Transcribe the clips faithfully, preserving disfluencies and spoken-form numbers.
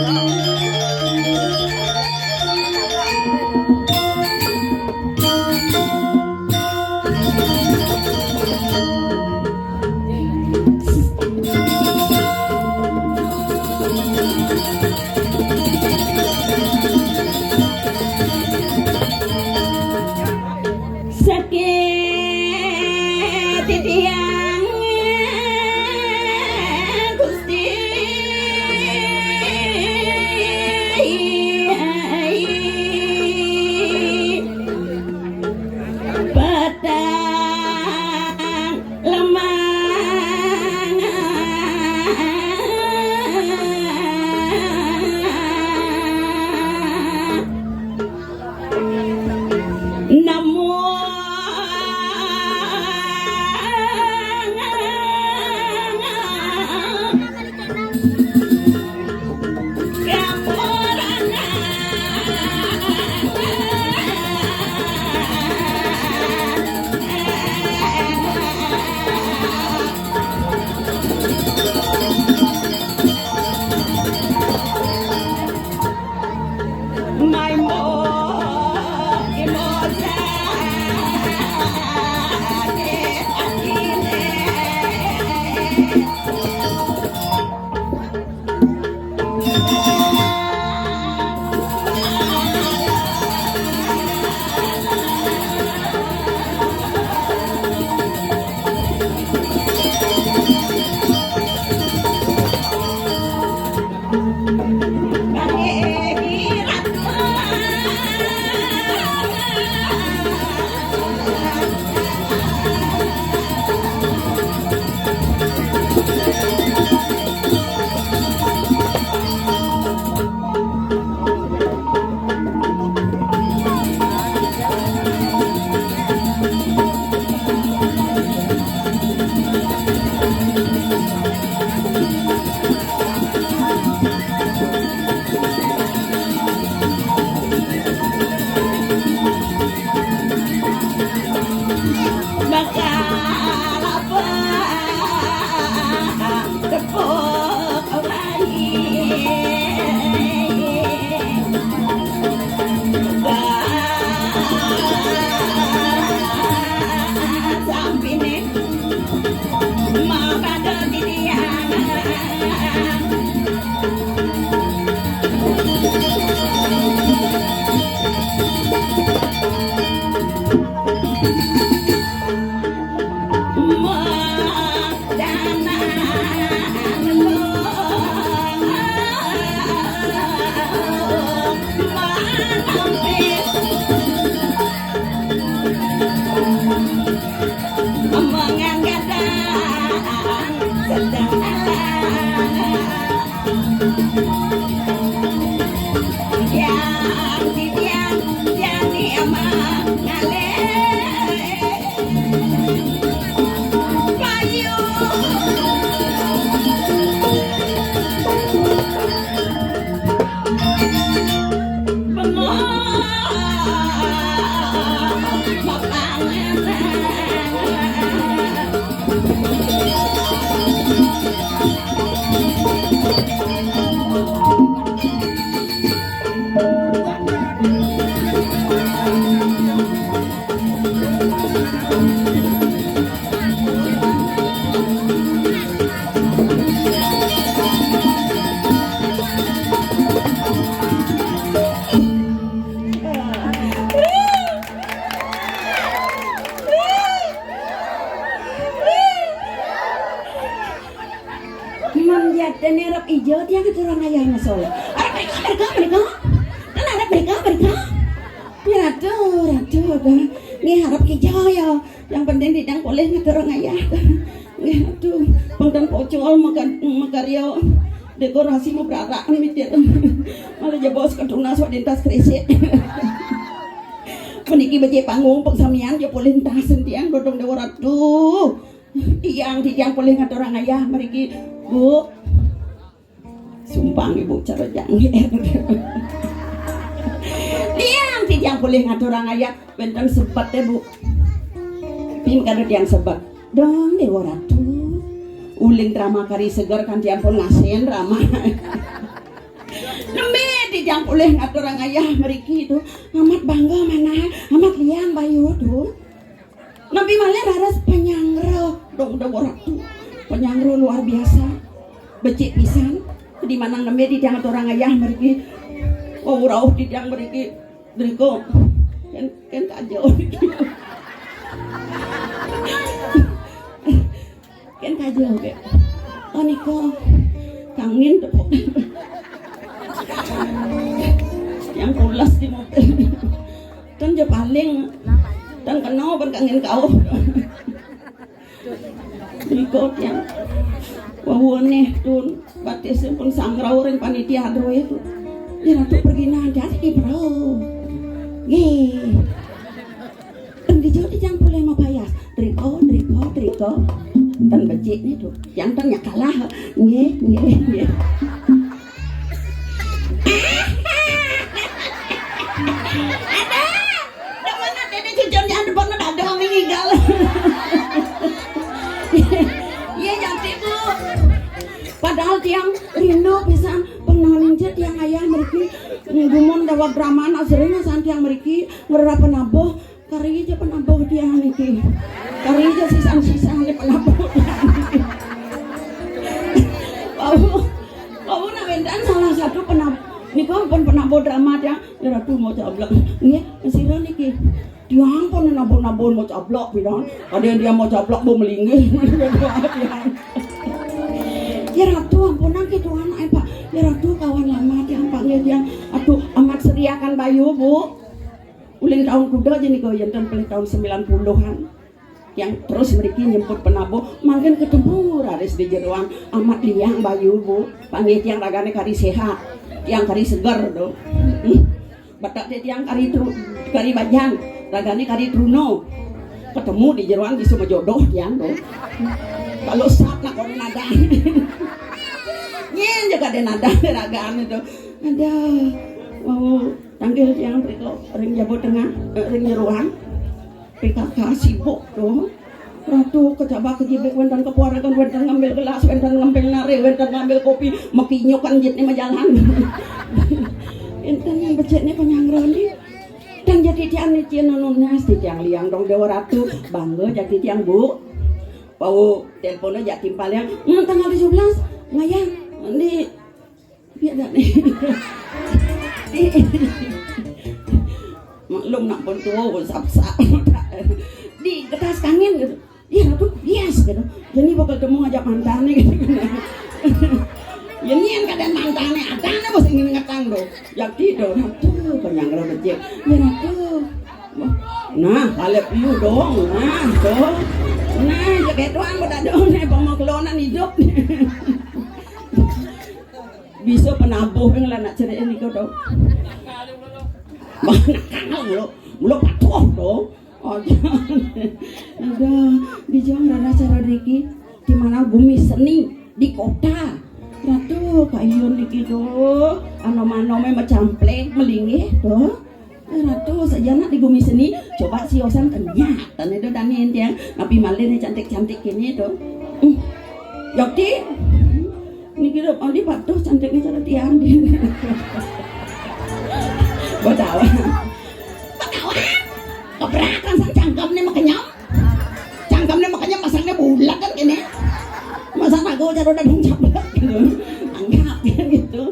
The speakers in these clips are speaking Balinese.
Saking titiang Gusti petang lemah. Namun Manjatene arep ijo tiang aturang ayah masalah. Arep mriko, mriko, mriko. Kan arep mriko, mriko. Ya, ratu, ratu, apa? Nggih, arep ijo ya. Yang penting tiang polih ngaturang ayah. Nggih, aduh, pengten pocol makan, makarya dekorasi mabrarakan mitir. Malah jebos ketunas wadintas krisik. Meniki becik panggung peksamian ya polih entasen tiang dodong dewa ratu. Tiang, tiang polih ngaturang ayah mriki, Bu. Sumpang Ibu cara jangger. Tiang, tiang polih ngaturang ayah, wenten sebet ya, Bu. Pim kada tiang sebet. Dong Dewa Ratu. Uling drama kari seger kan tiang pun ngasen drama. Nembé titiang polih ngaturang ayah mriki to. Amat bangga manah, amat liang bayu to. Napi malih raris panyanggra dong Déwa Ratu. Panyanggra luar biasa. Becik pisan. Di manang nembé titiang ngaturang ayah mriki. Oh, rauh titiang mriki. Driko. Kén, kén kaja. Kén kaja, oké. Oh, nika. Kangin tepuk. Yang pulas di mobil. Kan ja paling. Kan kena pun kangin kau. Nika tiang. Wawuné tun. Batisé pun sanggra ring panitia drué to. Ya Ratu pergi nanti hati, Bro. Nggih. Ten dijawab titiang polih mapayas. Triko, triko, triko. Ten becik né to. Yang ten nyak kalah. Nggih, nggih, nggih. Aduh, dah mana tadi cucun yang depan ada orang meninggal. Iya, jadi, Bu. Padahal tiang rindu pisan pengnaning ja tiang ayah mriki nggumun daweg drama nak sering san tiang mriki ngerereh penabuh kari ja penabuh tiang niki. Kari ja sisan-sisan penabuh tiang niki. Bau, bau nak wénten salah satu penabuh nika pun penabuh drama tiang. Ya Ratu mau cablak. Nggih, sira niki. Tiang pun nabun-nabun mau cablak pidan. Ada yang dia mau cablak mau melinggih. Ya Ratu, ampunang ki tuan ai Pak. Ya Ratu, kawan lama tiang panggil tiang. Aduh, amat seriakan bayu, Bu. Ulin tahun kuda aja nih kau yang tahun tahun sembilan puluhan. Yang terus mriki nyemput penabuh, mangkin ketemu raris di jeroan amat liang bayu, Bu. Panggil tiang ragané kari sehat. Tiang kari seger to. Batak té tiang kari tru, kari bajan, ragané kari truno. Ketemu di jeroan bisa majodoh tiang to. Kalau sat nak koné nadan. Nyén jaga dé nadan ragané to. Ada. Wau tanggil tiang riko ring jaba tengah, eh, ring jeroan. P K K sibuk to. Ratu kecabak kejibik wénten kepuaragan, wénten ngambil gelas, wénten ngambil nari, wénten ngambil kopi, makinyukan jit ni majalan. Énten yang becik ni panyanggra ni. Dan jati tiang ni cina nunas di tiang liang dong Déwa Ratu. Bangga jati tiang, Bu. Pau telepon aja timpal yang, "Hmm, tanggal tujuh belas, ngayah di Biar dah ni." Maklum nak pun tua pun sap-sap. Di kertas kangin gitu. Iya Ratu, yes gitu. Jadi bakal temu ngajak mantan ni gitu. Ya ni yang kadang mantan ni, ada ni bos ingin ngetang tu. Yakti tu, Ratu, kenyang kalau kecil. Ya Ratu. Nah, halep you dong. Nah, tu. Nah, jaga tuan pada dong ni, pemaklonan hidup ni. Bisa penabuh yang lah nak cerai ni kau tu. Bah, nakal mulu. Mulu patuh tu. Oh, jangan. Aduh, di jong rara cara riki. Di mana bumi seni? Di kota. Ratu, kayun riki tu. Ano-mano me macamplek, melinggih tu. Eh, Ratu, saja nak di bumi seni. Coba siosan kenyat. Tanya tu Dani tiang. Napi malin ni cantik-cantik kini tu. Hmm. Yakti. Niki lho, Andi patuh cantiknya cara tiang. Badawa. Badawa. Keberatan sang cangkem ni makenyam. Cangkem ni makenyam masangnya bulat kan kini. Masa aku cara dadung caplak gitu. Anggap gitu.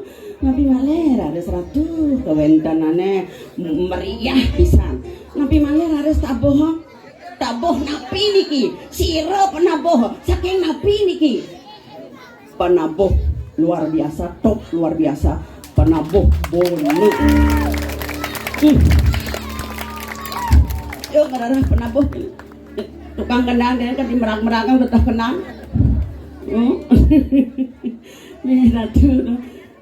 Napi malih raris Ratu kawéntenane meriah pisan. Napi malih raris tabuh. Tabuh napi niki? Sira penabuh. Saking napi niki? Penabuh luar biasa, top luar biasa. Penabuh bono. Hmm. Yo, ngerarah penabuh. Tukang kendang dia kan di merak-merak kan betah kendang. Hmm. Nih, Ratu.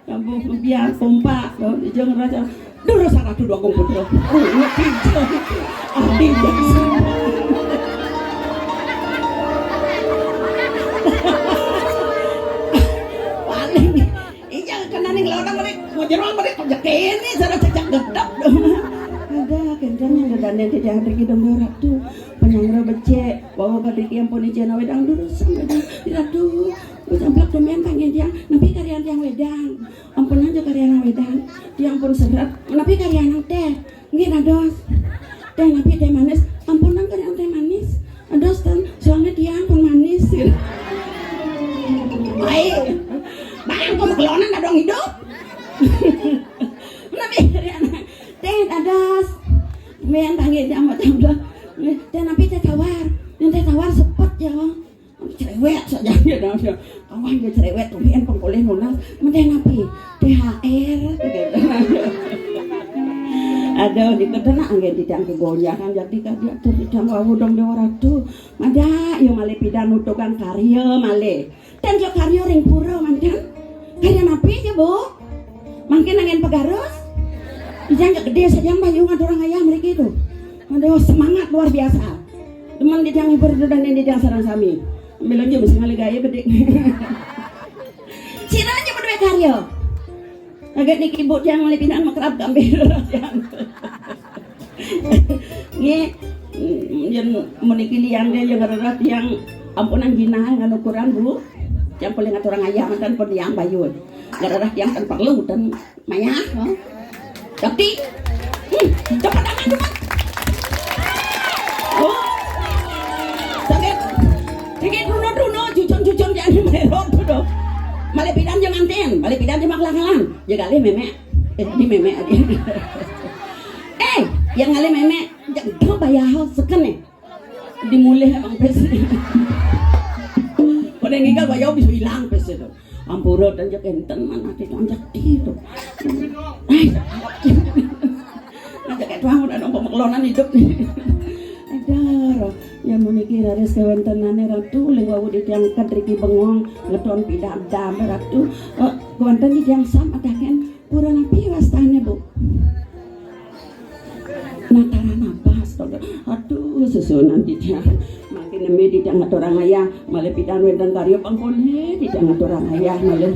Tabuh biar kompak, to, ijang raja. Durus Ratu Dua Agung Putra. Oh, iya, ijang. Adi ijang. Paling ijang kena ning lawan mereka, mau jerong mereka, kok jekene, cara cecak gedek. Ada, kencang yang gedane di diantri kita Ratu. Penyangga becek, bawa ke diki ampun ijang wedang durus sampai dah. Ratu, gue sampai temen tangan tiang, nabi karyan tiang wedang. Ampun aja karya nang wedang. Tiang pun seret. Napi karya nang teh? Nggih, dados. Teh napi teh manis? Ampun, nang karya teh manis. Dados ten, soalnya tiang pun manis. Ai, bang, kok makelonan dadong hidup? Napi karya nang teh? Dados. Mén panggil jam macam dah. Teh napi teh tawar? Yang teh tawar sepet ya, Bang. Cerewet saja dia dah. Kawan dia cerewet, kemudian pengkolih nunas. Mending napi? T H R. Aduh, di kedena angge di tiang kegonjakan, jadi kan dia tuh di tiang wau dong dia orang tuh. Mada, yo malih pidan nutugang karya malih. Dan yo karya ring pura manten. Karya napi ya, Bu? Mangkin angin pegarus. Ijang gedé saja bayu ngaturang ayah mriki tuh. Aduh, semangat luar biasa. Teman di tiang hibur dan di tiang sareng sami. Ambil aja mesti ngalih gaya bedik. Sira aja berdua karya. Agak niki Bu tiang malih pidan makrab kambing. Nggih, yen meniki liang dia yang rerah tiang ampunan jinah nganu ukuran, Bu. Tiang paling ngaturang ayah manten pun tiang bayun. Rerah tiang kan perlu dan mayah, ha? Tapi, hmm, tepuk tangan dulu. Oh. Sakit. Sakit runo-runo, cucun-cucun dia ni merot tu. Malih pidan je manten, malih pidan je makelang-kelang. Je galih memek. Eh, di memek adi. Eh, yang ngalih memek, jak dong bayar seken eh. Dimulih emang pes. Pada ngigal bayar bisa hilang pes itu. Ampura dan jak enten mana di jak di itu. Eh, ngajak kayak tuang udah dong pemekelonan hidup nih. Aduh, ya meniki raris kewentenane ratu ling wau di tiang kedriki bengong ngeton pidak dam ratu. Eh, kewanten di tiang sam ataken pura napi wastane, Bu? Nataran abas to. Aduh, susunan di tiang. Makin nemi di tiang ngaturang ayah, malih pidan wenten karya pangkone di tiang ngaturang ayah malih.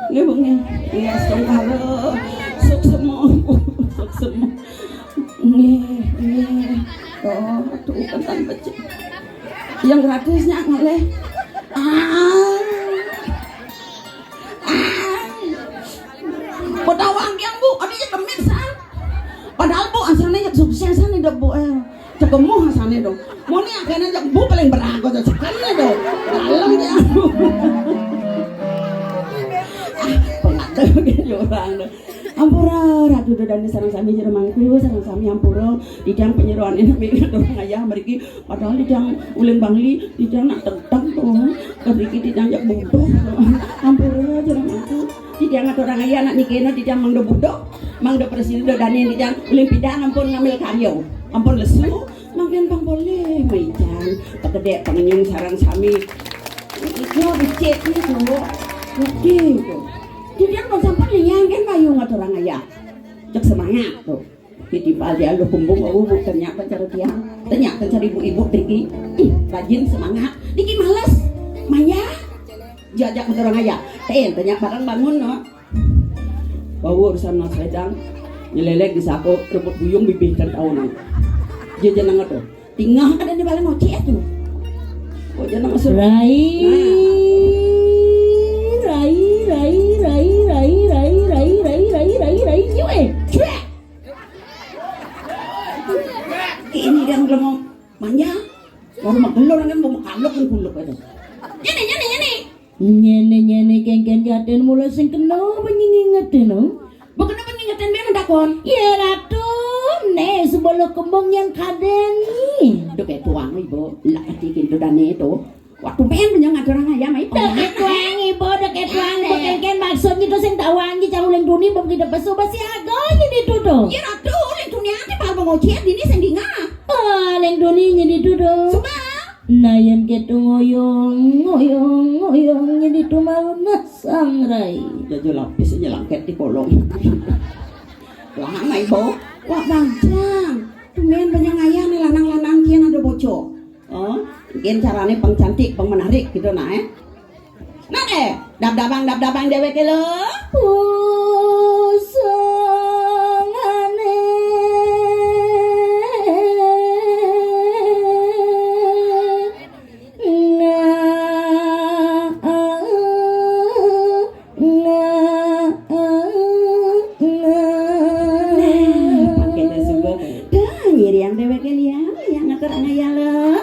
Nggih, Bu, nggih. Iya, astungkara. Suksema, Bu. Suksema. Nggih, nggih. Oh, aduh, ketan becik. Yang gratisnya ngalih. Ah. Ah. Padawang yang, Bu, adi ya kemit san. Padahal, Bu, asane ya suksesan nih, Bu, eh. Cekemuh asane dong. Muni agane ya, Bu, paling berago ya sekali dong. Dalam ya. Ah, pengatur gitu orang dong. Ampura, Ratu Dodane sareng sami jero mangku, sareng sami ampura, di tiang penyeroan ini mikir dong ayah mriki. Padahal di tiang uling bangli, di tiang nak tentang tuh. Mriki di tiang jak butuh. Ampura jero mangku. Di tiang ngaturang ayah nak nikena, di tiang mangda butuh. Mangda presiden dodane di tiang uling pidan ampun ngambil karya. Ampun lesu, mangkin pang boleh maijan. Pekedek pengenyung sareng sami. Ijo becik ni tuh. Oke tuh. Di tiang pun sampun liang kan bayu ngaturang ayah. Cek semangat tuh. Ditimpal dia lu kumbung, oh, bu, ternyata cara tiang. Ternyata cari ibu-ibu Diki. Ih, rajin semangat. Diki males. Maya. Jajak ngaturang ayah. Ten, tanya bareng bangun, no. Bawa urusan Mas Wedang. Nyelelek di saku, rebut buyung bibih kan tahunan. Dia jeneng tuh. Tingah ada di balik ngoceh tuh. Oh, jeneng masuk. Rai. Nah. Rai, rai, rai, rai, rai, rai, rai, rai, rai, rai, rai, rai, yuk, eh. Cuek. Ini dia ngomong manja. Baru magelor kan mau makalok kan kuluk itu. Ini, ini, ini. Nyene-nyene kengken jaten mula sing kena apa nyingi ngeteno? Bukan apa nyingi ngeten ben takon. Ya ratu, ne sebelum kembung yang kadeni. Dek tuang ibu, lak ati kintu dane itu. Waktu main punya ngaturang ayam itu. Dek tuang ibu, dek tuang ibu kengken maksudnya itu sing tawang di cang uling duni bom kita pesu besi ago ini tuh tuh. Ya ratu, uling duni ati pal mengocet ini sendinga. Ah, uling duni ini tuh tuh. Suba. Nah, yen ketu ngoyong, ngoyong, ngoyong, yen ditu mau nah sangrai. Jajo lapis nyelangket di kolong. Lanang, Ibu. Wah, bajang. Tumben banyak ngayah nih lanang-lanang kian ada bocor. Oh, mungkin carane pengcantik, pengmenarik gitu nah, eh. Nah deh, dab-dabang, dab-dabang dewek lho. Pusungane. Nah, nah, nah, nah. Kerana ya le.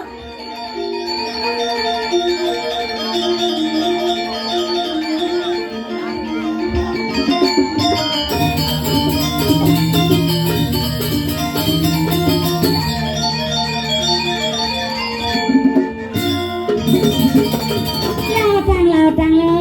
Lautang, lautang le.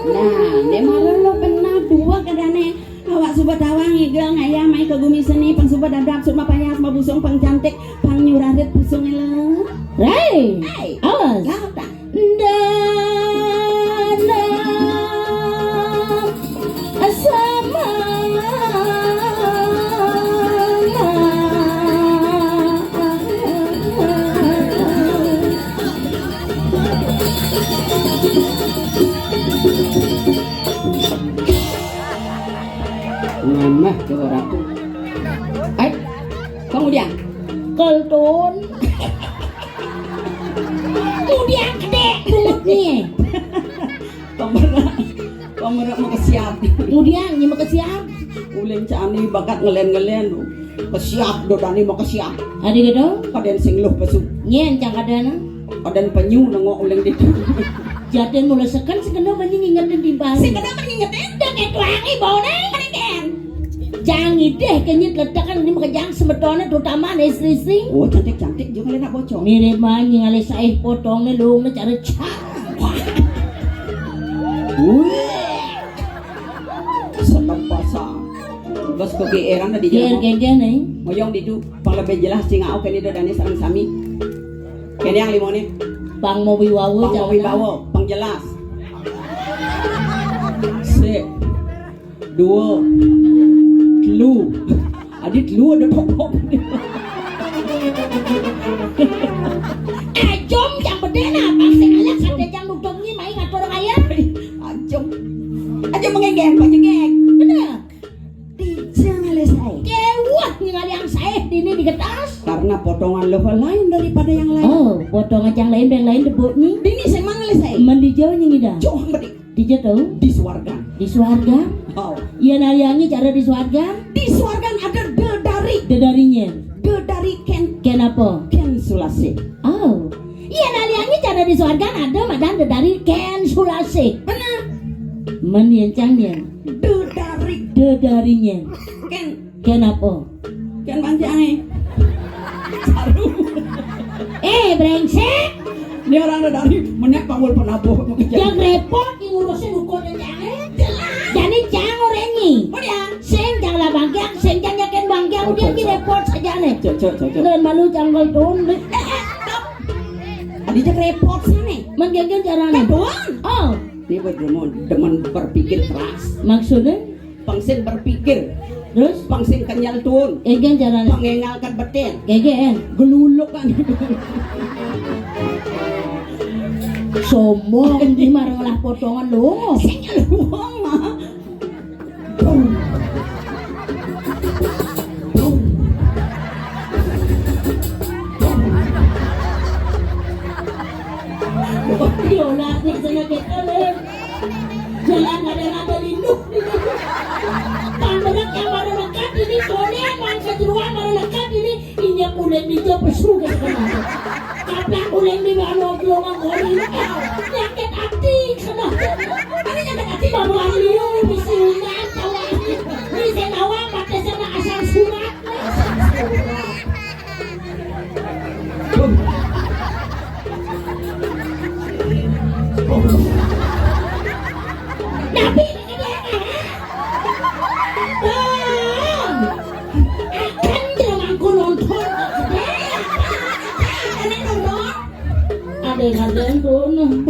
Nah, ne mara lo kena dua kadane. Awak suba tawang igel ngayah mai ke gumi seni, pang suba dadap, sut mapayas, mabusung, pang cantik, pang nyurarit pusung ila. Rai. Hai. Awas. Laut tak? Dalam sama. Ngamah ke ratu. Ai, kemudian. Keltun. Kemudian kedek mulutnya. Pamerak, pamerak makesiat. Kemudian, nya makesiat. Uleng cani bakat ngelen-ngelen. Kesiat, dodani makesiat. Adi gitu? Kaden sing luh pesu. Nyen cang kaden. Kaden penyu nengok uleng ditu. Jatin mula seken sekena banyi ngingetin timpal. Sekena banyi ngingetin, dah ketuangi bau neng, mendingan. Jang ideh kenyit letakan ini makejang semetone, terutama istri-istri. Oh, cantik-cantik juga nak bocor. Mirip banyi ngalih saih potong ne, lung ne cara cak. Wih. Sedap pasang. Bos kopi erang tadi. Ger jalan. Gege nih. Moyong ditu pang lebih jelas cingau kene do dane sareng sami. Kene yang limo nih. Pang mau wiwawa. Pang mau wibawa, pang jelas. Sik. Dua. Telu. Adi telu ada topok. Ajom jang bedena, bang sing ayak sate jang duduk ni mai ngatur kaya. Ajom. Ajom mengengeng, mengengeng. Bener. Dija ngalih sae. Kewat ningali yang sae dini digetas. Karena potongan level lain daripada yang lain. Oh, potongan yang lain, yang lain debuknya. Dini sing mana ngalih sae? Mendijau nyingida. Cok, mending. Dija tu? Di suarga. Di suarga? Oh. Iya naliangi cara di suarga? Di suarga ada dedari. Dedarinya? Dedari ken. Ken apa? Ken sulasi. Oh. Iya naliangi cara di suarga ada madan dedari ken sulasi. Benar. Men yen cang yen. Dedari. Dedarinya? Ken. Ken apa? Ken panjang eh. Saru. Eh, brengsek. Ini orang ada dari menek panggul penabuh. Yang repot yang ngurusin ukur yang jangan. Jelas. Jadi jangan orang ini. Udah. Sing jangan lah bangkiang, sing jangan yakin bangkiang, udah. Cok, ini cok. Repot saja nih. Cok, cok, cok, cok. Dan malu jangan tun. Eh, eh, stop. Tadi cek repot sini. Menggengen caranya. Kan doang. Oh. Ini buat demen, demen berpikir keras. Maksudnya? Pang sing berpikir. Terus? Pang sing kenyal tun. Egen caranya. Pang engalkan betin. Egen. Geluluk kan. Sombong, di marang lah potongan lu. Sing luang mah. Yo, lah, di sana kita, leh. Jalan ada rata lindung. Pamberat yang baru lekat ini, boleh, man kejeruan baru lekat ini, inya kulit hijau pesu ke kena. Kaplak kulit di bawah gelombang kori. Nyakit hati kena. Ada nyakit hati. Bawa liu, bisi undan, tawa. Bisi tawa, pakai sana asal surat. Tapi ini dia, Bang. Akan dia mangku nonton. Ada yang nonton? Ada yang nonton.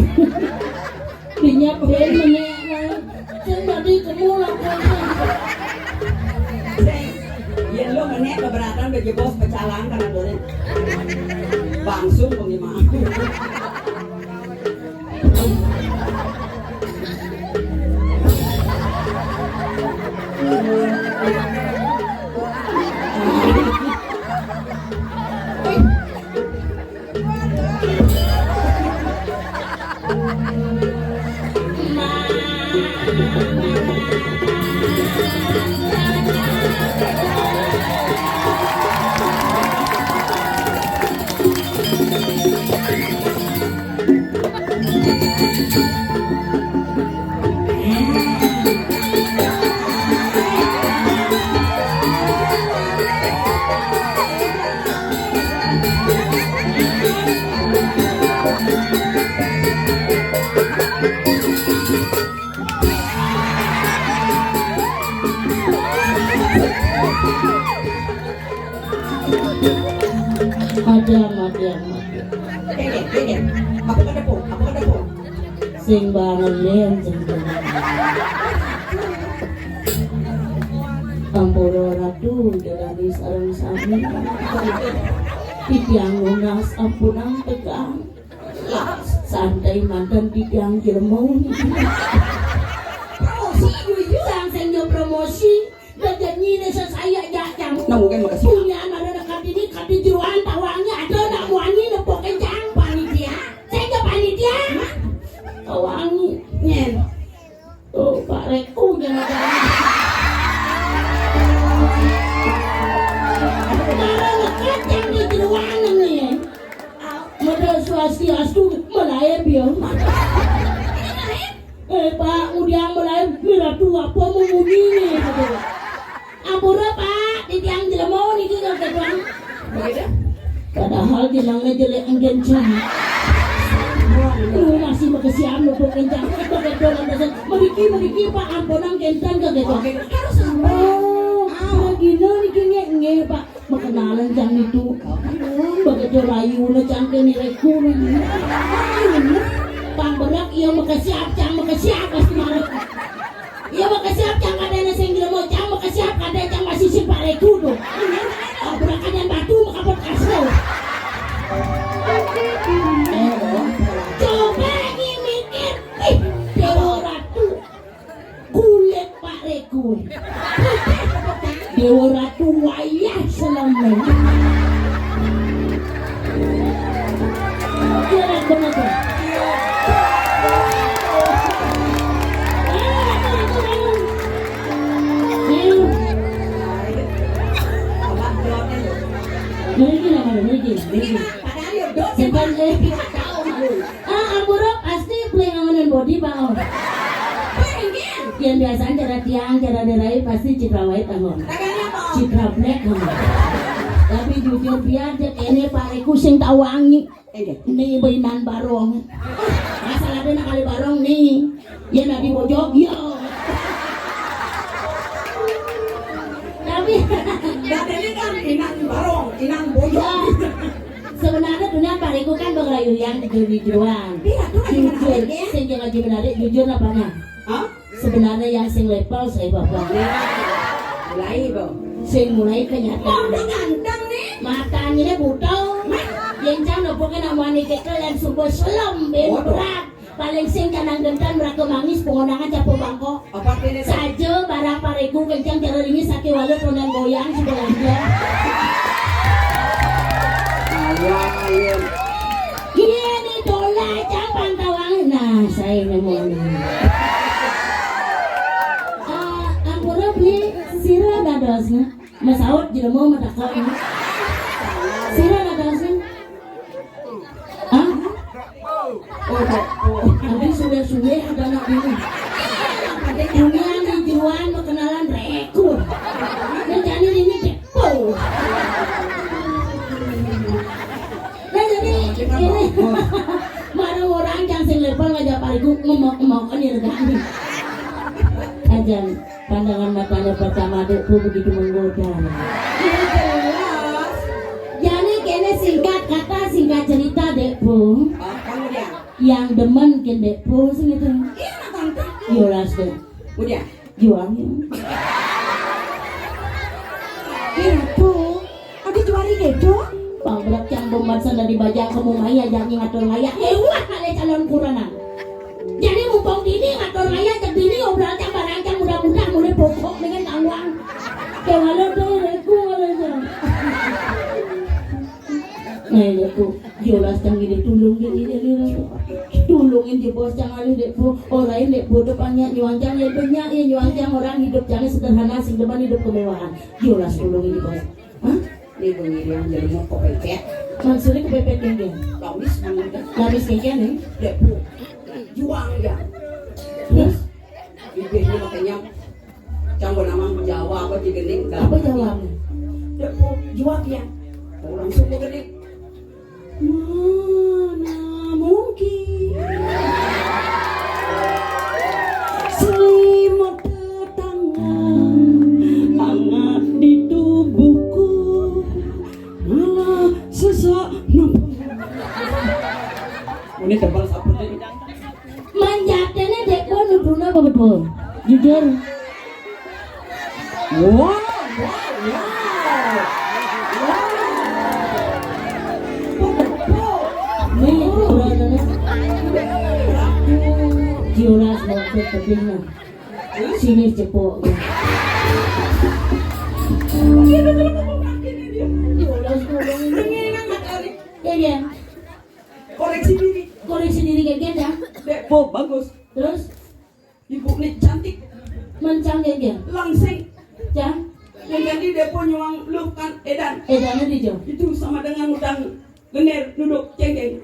Dinya pemain menek. Sing tadi kemu lah. Yen lo menek keberatan bagi bos pecalang karena boleh. Langsung pengimaan. Madam, madam, madam. Dene, dene. Apa kata po? Apa kata po? Sing bangun lian, sing bangun. Ampura Ratu, jalani sareng sami. Titiang nunas ampunang tegang. Lah, santai manten titiang jelema. Promosi, Yuyu. Sang sing nyo promosi. Dadi nyine sesaya jajang. Nah, mungkin makasih. Punyan ada dekat ini, kati jeroan tawangi, ada nak muangi nepuk kencang. Panitia. Saya ke panitia. Hah? Tawangi. Nyen. Oh, Pak Reku jangan-jangan. Ada dekat yang di jeroan ini. Modal swastiastu, melaib ya. Eh, Pak, ngudiang melaib, ni ratu apa mau munyi ni, kata. Ampura, Pak, titiang jelema niki, kata. Padahal jenengnya jelek enggencang. Lu masih makesiab nutuk kencang. Pakai dolan pesan. Meriki, meriki, Pak, ampunang kenten, kata. Harus apa? Oh, lagi niki nge, nge, Pak. Makenalan jang nitu. Begitu layune jang kene Reku. Pang berak iya makesiab, jang makesiab pasti marep. Iya makesiab jang kadene sing jelema, jang makesiab kade jang masih si Pak Reku tuh. Oh, berak kajan batu makapet kasro. Coba ini mikir, ih, Dewa Ratu. Kulit Pak Reku. Dewa Ratu wayah selama. Jelek banget tuh. Mereka namanya, mereka, mereka. Padahal ya, dot, Bukan, eh. Tahu malu. Ah, ampura pasti beli ngamanan body, Pak, oh. Yang biasanya cara tiang, cara derai pasti Citra White, oh. Citra Black, oh. Tapi jujur biar cek ini Pak Reku sing tawangi. Ini bainan barong. Masalah ada nak kali barong nih. Ya nanti bojog, ya. Tapi dan ini kan inang barong, inang bojog. Sebenarnya dunia pariku kan bang rayu yang jujur-jujuran. Iya, tuh lagi menarik, ya. Sing jangan jujur menarik, jujur apa nah? Hah? Sebenarnya yang sing level saya bapak. Mulai, Bang. Sing mulai kenyataan. Bang, udah ganteng nih. Matanya buta. Mah. Yang cang nepuknya namanya kita yang subuh selem, ben. Waduh. Berat. Paling sing kanang gentan meraka mangis pengondangan capo bangko. Apa kene? Saja barang pariku kencang cara ringis sakit walut rondan goyang sebelah dia. Ayo, ayo. Iya nih dola jam pantauan. Nah, saya nemu nih. Ah, ampura beli sira dadosnya. Masaut jelema matakok. Sira dadosnya. Hah? Oh, oh. Nanti suwe-suwe ada anak ini. Dunia di jeroan berkenalan Reku. Dan jadi ini Depo. Nah, jadi ini barang orang yang sing level ngajak pariku ngemok-ngemok ini regani. Ajan. Pandangan matanya pertama, Dekku, begitu menggoda. Iya, jelas. Jadi kene singkat kata, singkat cerita, Dekku. Oh, kamu dia. Yang demen ke Dekku sing itu. Iya, tante. Yolas deh. Udah. Juang. Iya, tuh. Adi juari dedo. Pang berat yang bombat sana di bajang kamu maya jangan ngatur maya. Eh, wah, kali calon kuranan. Jadi mumpung dini ngatur maya, cek dini ngobrol cang barang cang mudah-mudah mulai pokok dengan tangguang. Kewala tuh, Reku, wala tuh. Nah, Reku, jelas cang ini tulung gini, gini, Reku. Tulungin jebos cang alih, Dekku. Orang lain, Dekku, depannya nyuang cang, ya banyak, ya nyuang cang orang hidup cang sederhana, sing depan hidup kemewahan. Jelas tulungin jebos. Hah? Ini bunyi yang jadi mau kepepet. Maksudnya kepepet yang dia? Lamis, mana? Lamis kayak gini? Dekku. Juang ya. Terus? Bibirnya makanya cang namang Jawa apa di gending? Apa Jawa? Dekku. Juang ya. Orang suku gede. Ini tebal saput ini. Manjatene Dek Po nuduhne apa betul? Jujur. Wah, wah, wah. Wah. Nih, ukurannya. Jonas maksud pentingnya. Sini cepok. Jonas ngomong. Ya, ya. Koreksi diri. Koreksi diri kayak gini, ya. Dek Po bagus. Terus? Ibu nih cantik. Mencang kayak gini. Langsing. Cang. Yang tadi Dek Po nyuang lu kan edan. Edannya di jauh. Itu sama dengan ngutang gener duduk cengkeng.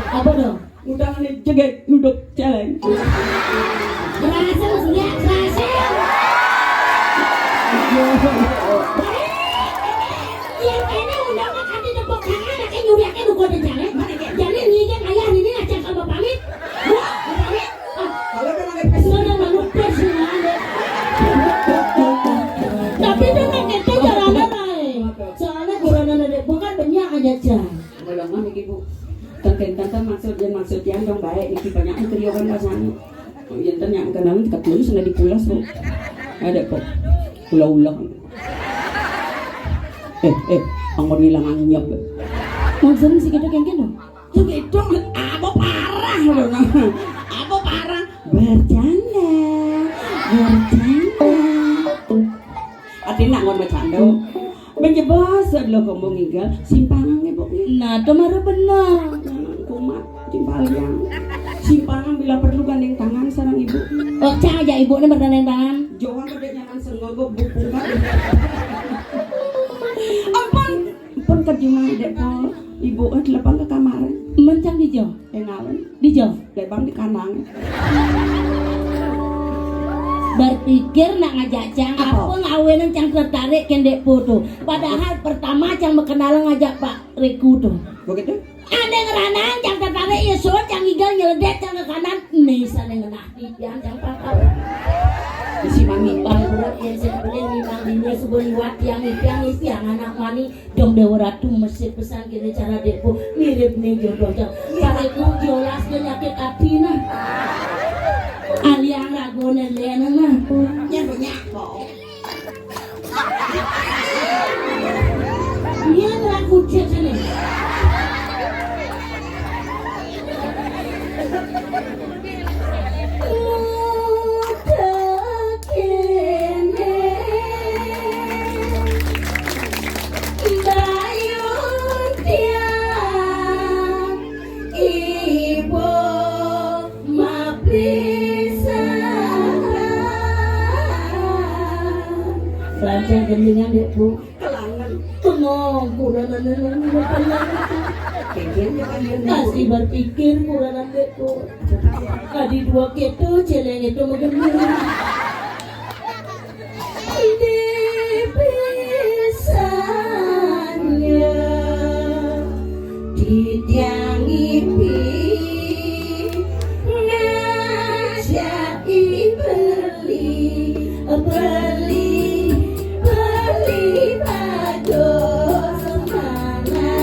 Apa dong? Ngutang ini cengkeng duduk celeng. Berhasil, ya, berhasil. Yang ini undang kan di tepuk tangan, kayak nyuriaknya lu gua deh, jangan. Jadi, ini kan ayah ini ngajak sama pamit. Wah, pamit. Ah, kalau udah pakai pes, udah malu pes, ya. Tapi dia pakai itu jalan-jalan. Soalnya gua anak-anak bukan banyak aja, Cang. Ngolongan iki, Bu. Tenten-tenten maksud dan maksud yang dong baik iki banyak yang keriokan pasangan. Oh, iya, ntar yang kenal kita dulu sudah dipulas, Bu. Ada kok. Ulah-ulah. Eh, eh, anggur ngilang anyep. Maksudnya sih kita kayak gitu. Tuh gitu, apa parah loh, nah. Apa parah? Bercanda. Bercanda. Artinya nggak bercanda. Menjebos lo kombong igal, simpangan ibu. Nah, itu mara bener. Jangan kumat, timpal yang. Simpangan bila perlu gandeng tangan sareng ibu. Oh, cang aja ibu ini bergandeng tangan. Jangan gede nyaman senggogo bupung kan. Ampun, ampun kerjuma Dek Po. Ibu eh telepon ke kamar. Mencang di jo. Engalem. Di jo. Lebang di kandang. Berpikir nak ngajak cang apa? Apa ngawenan cang tertarik kendek foto. Padahal pertama cang berkenalan ngajak Pak Reku tuh. Begitu? Ane ngeranang cang tertarik ya so cang igal nyeledet cang ke kanan. Nih sana ngenah di pian cang patau. Isi mami. Bang Buruk yang saya boleh memang dino sebuah liwat tiang ipiang ipiang anak mani. Dong Dewa Ratu mesti pesan kene cara Dek Po mirip nih jodoh jang. Kali ku jolas dia nyakit hati nah. Aliang ragone lena nah. Nyampe nyako. Dia ngelaku cek sana. Rancang gendingan, Dek, Bu. Kelangan. Bengong, kuranan, kuranan. Kengkeng, ya, kan, ya, Dek, Bu. Kasih berpikir, kuranan, Dek, Bu. Tadi dua keto, celeng itu menggending. Di pisahnya di tiang ipi ngajak i beli, beli, beli baju semana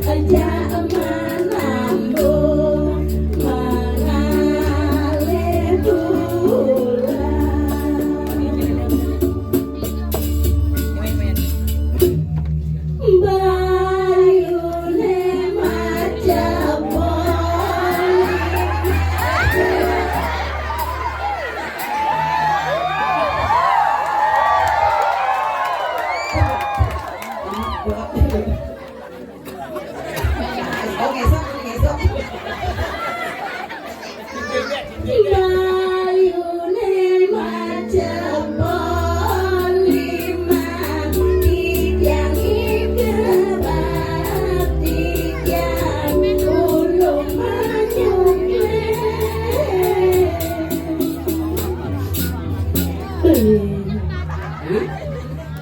aja menambung mengalih bulan. Oke, sok, oke, sok. Layune macepol limang, titiang ike bakti, tiang ulung manyukle.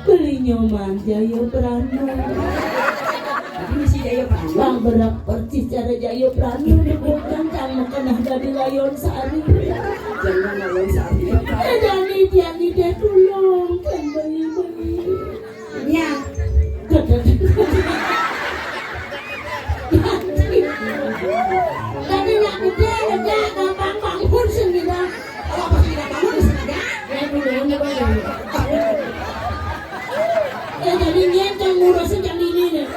Beli nyoman Jayo Prano. Tapi mesti Jayo Prano. Bang berak persis cara Jayo Prano. Bukan kan makan dari Layon Sari. Jangan Layon Sari. Eh, Dani, Diani, dia tulung. Kan beli-beli. Ya. Kata-kata. Urusan jam ini nih.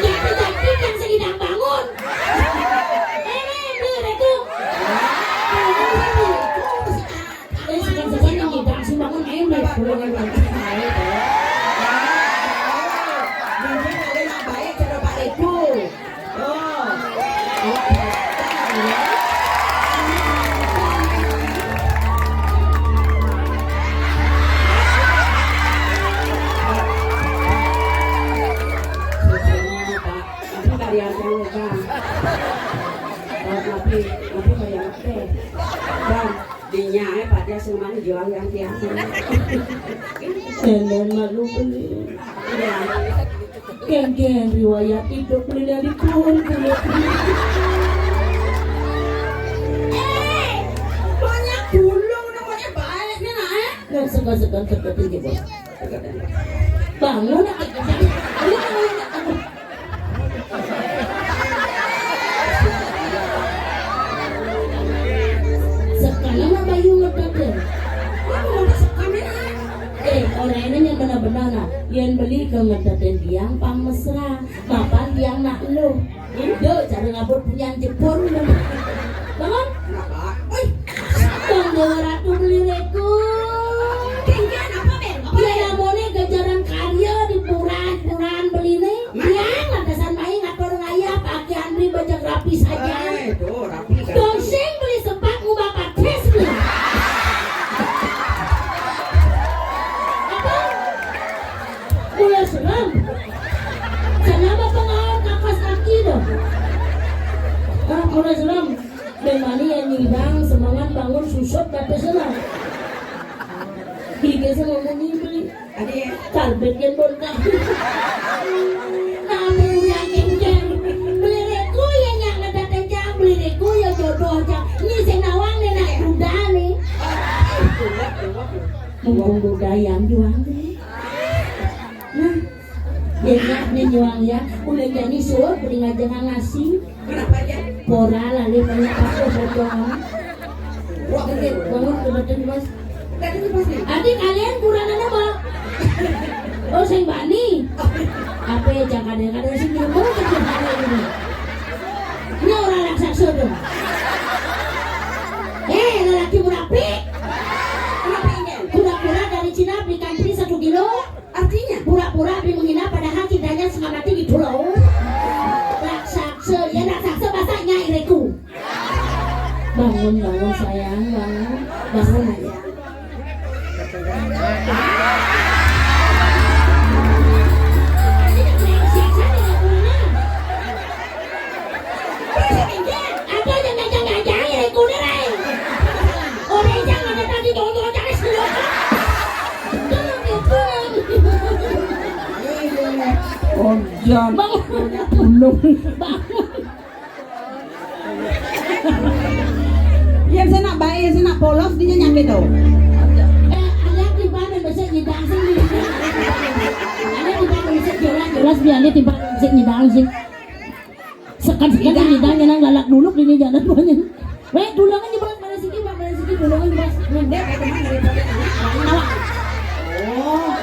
Jati-jati kan sedang bangun. Eh, bener itu. Eh, sekarang-sekarang yang ngidang sih bangun, eh, bener. Pulang, pulang. Mungkin ada yang baik, coba Pak Reko. Oh, awak datang, ya. Sudah, Pak. Tapi karya saya, Bang. Bang, tapi, tapi karya apa? Bang, dinya, eh, Pak, dia senang jual yang tiang. Enden malu beli. Iya. Kengken riwayat hidup beli dari pun. Eh, banyak dulu, namanya baik nih, nah, eh. Nah, segan-segan terketik gitu. Bangun, ah. Ini namanya, aduh. Sekarang mah bayu ngedaten. Aku mau masuk kamera. Eh, orang ini yang benar-benar, nah. Yang beli ke ngedaten tiang pang mesra. Bapak tiang nak lu. Indo cara ngabut punya jepun. Bangun. Kenapa? Oi. Bang Dewa Ratu beli Reko. Kencan apa, Ben? Apa, ya, Ben? Namanya jajaran karya di pura-puraan beli nih. Mana? Yang lantasan main ngatur ngayap, aki Andri bajak rapi saja. Eh, tuh, rapi, rapi. Dosing beli sepak ngubah patis nih. Apa? Mulai seram. Kenapa pengawan kakas kaki dong? Ah, mulai seram. Demani yang nyidang, semangat bangun, susut, kata seram. Tiga sama mau ngibli. Adi, karbet yang bongkar. Namun yang kenceng. Beli Reko ya, yang ada kenceng, beli Reko ya jodoh aja. Ini saya nawang nih, nak duda nih. Mumpung duda yang juang nih. Nah, banyak nih juang ya. Udah jadi sur, beri ngajak ngasih. Kenapa aja? Pora lalu banyak apa foto. Wah, gede banget, kebetulan, Mas. Tadi tuh pasti. Adi kalian kurang ada, Bang? Oh, saya Bani. Apa ya, jangan ada, ada sih, dia mau kerja hari ini. Ini orang raksasa tuh. Eh, lelaki murapi. Kenapa ini? Pura-pura dari Cina beli kantri satu kilo. Artinya? Pura-pura beli menghina padahal cintanya setengah mati di pulau. Raksasa, ya raksasa bahasanya ireku. Bangun, bangun sayang, bangun. Bangun aja. Apa yang ngajang-ngajang ireku nih, Ray? Orang yang ada tadi dongeng cari sendiri. Jangan gitu. Ojan. Bangun. Belum. Bangun. Yang saya nak baik, yang saya nak polos, dia nyampe tu. Eh, anak di mana bisa nyidang sih? Anak di mana bisa jelas, jelas biar dia tiba bisa nyidang sih. Sekan-sekan nyidang, jangan galak dulu, ini jangan banyak. Weh, dulangan di bawah, mana siki, Pak, mana siki, dulangan di bawah. Nah, dia kayak teman dari Pak. Awak. Oh.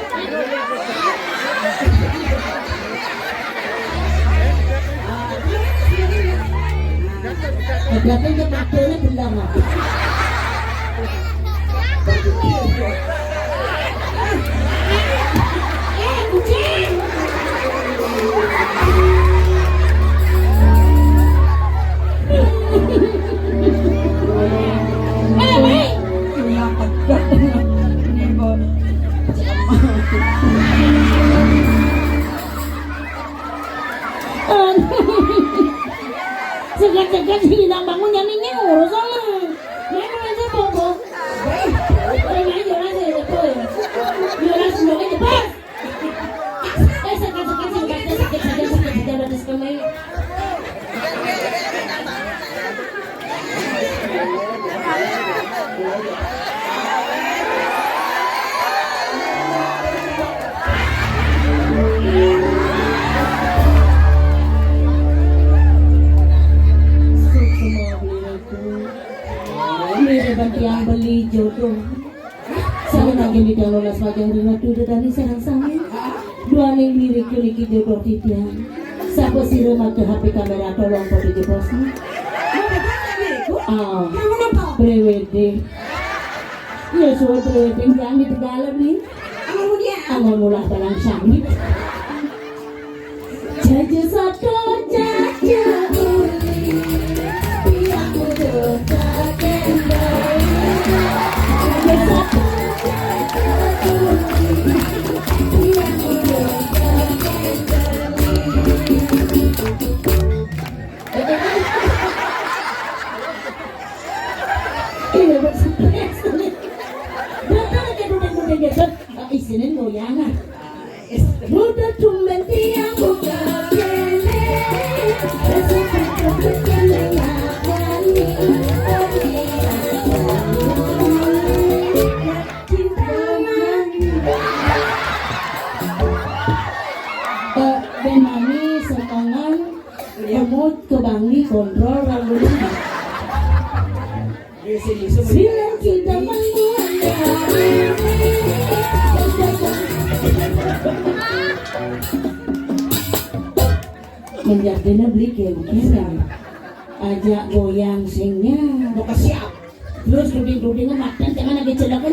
Berarti dia matanya benda mati. Eh, kucing. Eh, baik. Ini apa? Ini, Bu. Segan-segan sih bilang bangun, nyaminya ngurus sama. Main aja, Bobo. Main aja, aja, aja, boy. Yolas, boy, aja, boy. Eh, segan-segan sih, baca sakit saja, sakit saja, baca sekali. Ini hebat yang beli jodoh. Saya lagi di dalam las wajah Ratu dari sarang saya. Duaning diriku niki jodoh titiang. Sapa sira make H P kamera tolong pada jebosna. Apa kan diriku? Ah. Kamu napa? Pre-wedding. Ya suwe pre-wedding yang di Tegalan nih. Amun mulia. Amun mulah barang sami. Jaja satu, jaja uli. Piang udah tak kendali. Jaja satu, jaja uli. Iya, berstres. Betul, kayak duduk-duduk gitu. Ah, isinin goyangan. Udah tumben tiang buka kene. Cinta. Eh, Ben Mami, semangat. Nyebut ke Bangli, kontrol rambutnya. Silang kita membuat. Menjadinya beli game ini. Ajak goyang singnya. Mau ke siap. Terus duding-dudingnya makan, jangan lagi celaka.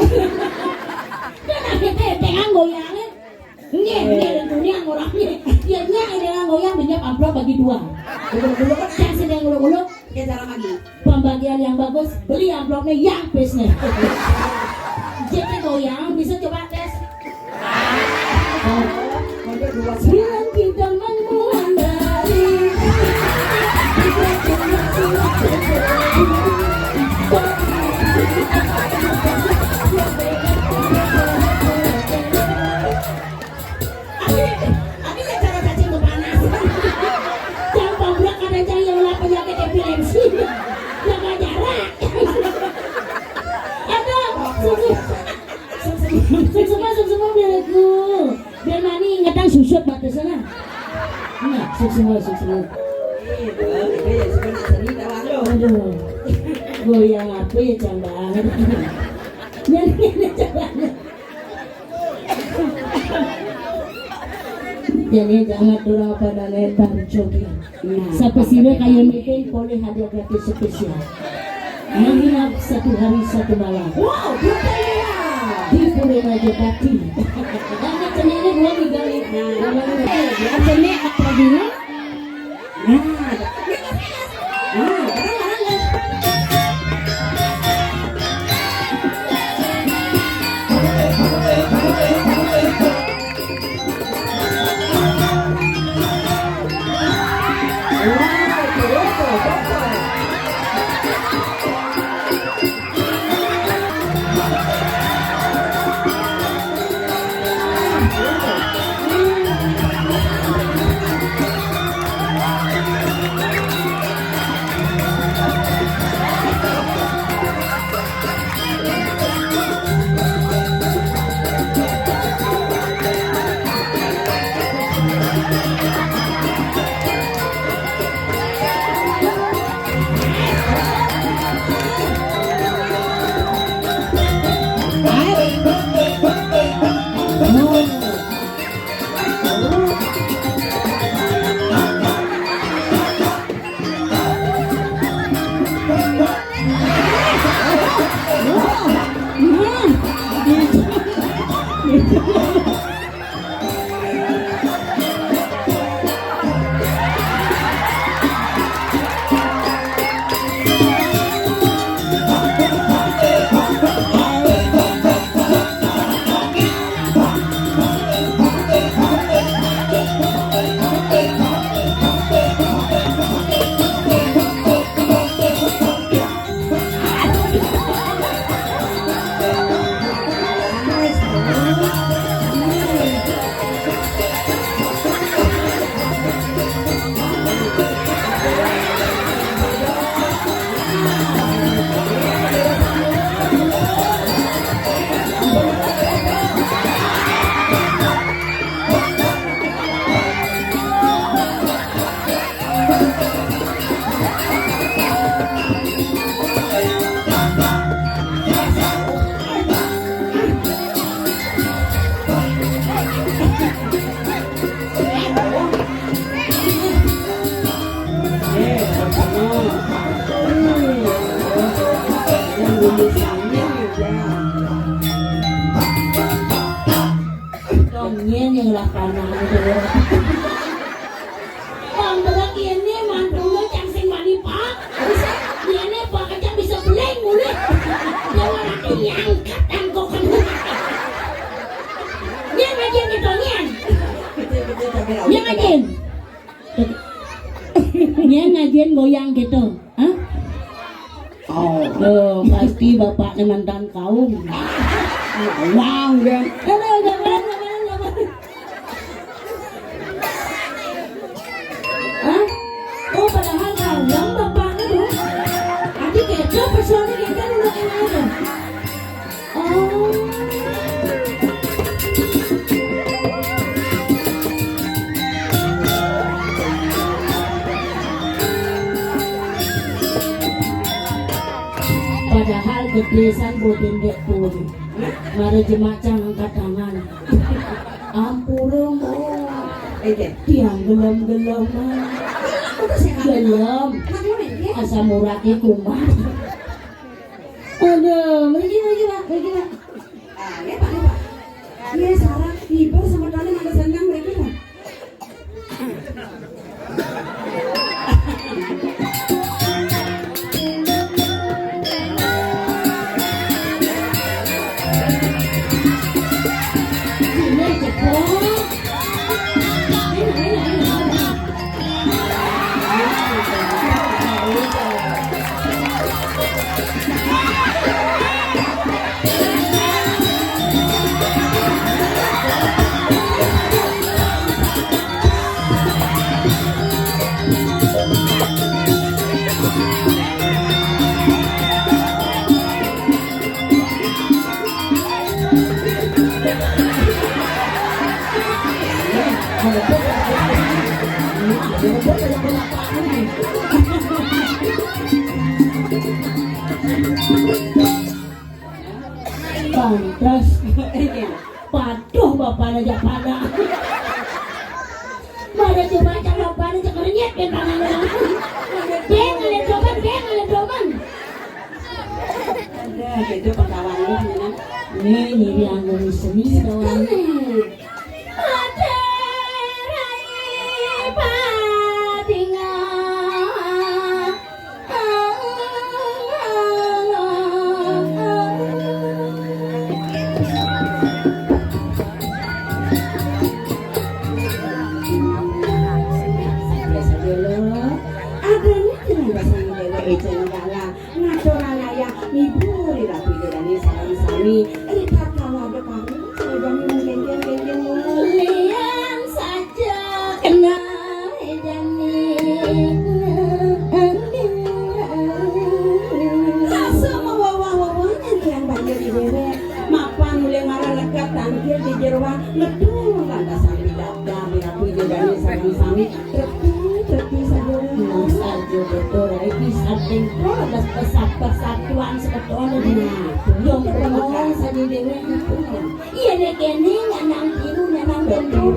Kan akhirnya dengan goyangnya. Nggih, nggih, dunia ngurangnya. Ya, nya ini yang goyang, dia amplop bagi dua. Dulu, dulu kan saya sedang nguluk-nguluk. Oke, cara lagi. Pembagian yang bagus, beli amplopnya yang pisnya. Jadi goyang, bisa coba tes. Bilang kita menguandari. Adi, adi ya cara cacing kepanasan. Jangan pabrak ada jangan yang kena penyakit epilepsi. Jaga jarak. Aduh, susu. Susu, susu, susu, biar aku. Biar mani ingetan susut batasnya. Nah, susu, susu. Aduh. Goyang apa ya, cang banget. Nyari ini caranya. Jadi jangan dulu apa dale tar jogi. Nah, sapa sira kaya niki poleh hadiah gratis spesial. Menginap satu hari satu malam. Wow, budaya. Di Pura Raja Pati. Karena cenene dua tiga lima. Nah, cenene apa dulu? Nah, nah, bareng-bareng, guys. Lah panah gitu ya. Bang, berat ini mantu lu cang sing wani, Pak. Bisa. Ini Pak aja bisa beling mulih. Dia orang yang angkat angkok. Dia ngajian gitu, Nian. Dia ngajian. Dia ngajian goyang gitu. Hah? Oh, pasti bapaknya mantan kaum. Nawang dia. Aduh, jangan, jangan, jangan. Hah? Oh, padahal nawang bapaknya tuh. Adi kecap, personil kita udah kenal. Oh. Padahal gedé san bodén dék pun. Mara jemacang angkat tangan. Ampura, Mbok. Tiang gelem-gelem. Gelem. Asam uraté kumat. Aduh, mriki, mriki, Pak, mriki, Pak. Ah, nggih, Pak, nggih, Pak. Nggih, sareng hibur semetoné mangga seneng mriki, Pak. Ini jebol. Pantes. Paduh, bapakné jak pada. Mara coba cak bapakné cak renyet kan tangannya. Dia ngeliat doman, dia ngeliat doman. Ada gitu pengkawan lu, Nina. Nih, nyiri anggun seni, kawan. Ade rai padinga. Adanya dengan bahasa Jawa, ejana dalang. Ngaturang ayah ngiburi Ratu Ida Dané sareng sami. Rikala ada kami, sareng sami menggenggeng-genggeng. Lian saja kena Ida Dané. Rasa mawawah-wawahan tiang banjur dhéwék. Mapan mulih marang negak tangkil di jeroan, ngedul lantasan pidabdab Ratu Ida Dané sareng sami. Tepi, tepi saja. Nah, saja betul, Rai. Bisa tempur atas pesat-, persatuan sebetul ini. Nah, dong, saja dhéwék. Iya, nek kene nyanang biru, nyanang tempur.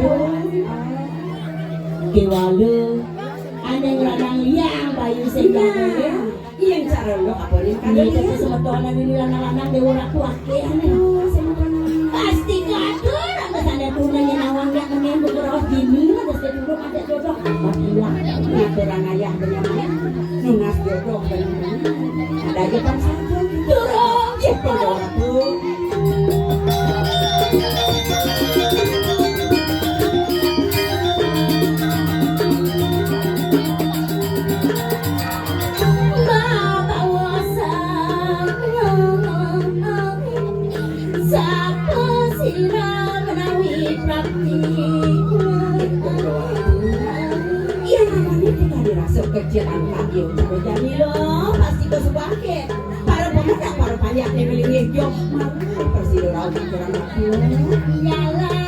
Kewala, ada ngelanang liang bayu sing. Nah. Iya, cara lo apa nih? Ini kita semetonan ini lanang-lanang dewa raku akeh nih. Pasti katur, angka sana tunanya nawang yang menembuk roh dini, ada sedulur, ada jodoh, apa bilang? Ngaturang ayah benar. Nunas jodoh benar. Ada aja kan satu. Turun, gitu. Sapa sira menawi prapti? Yen namane kita dirasa kecil angkat yo, cara jani lo, pasti kau sebuah ke. Para pemuda, para panjak ni melinggih yo, malu persida rauh kurang aku. Nyala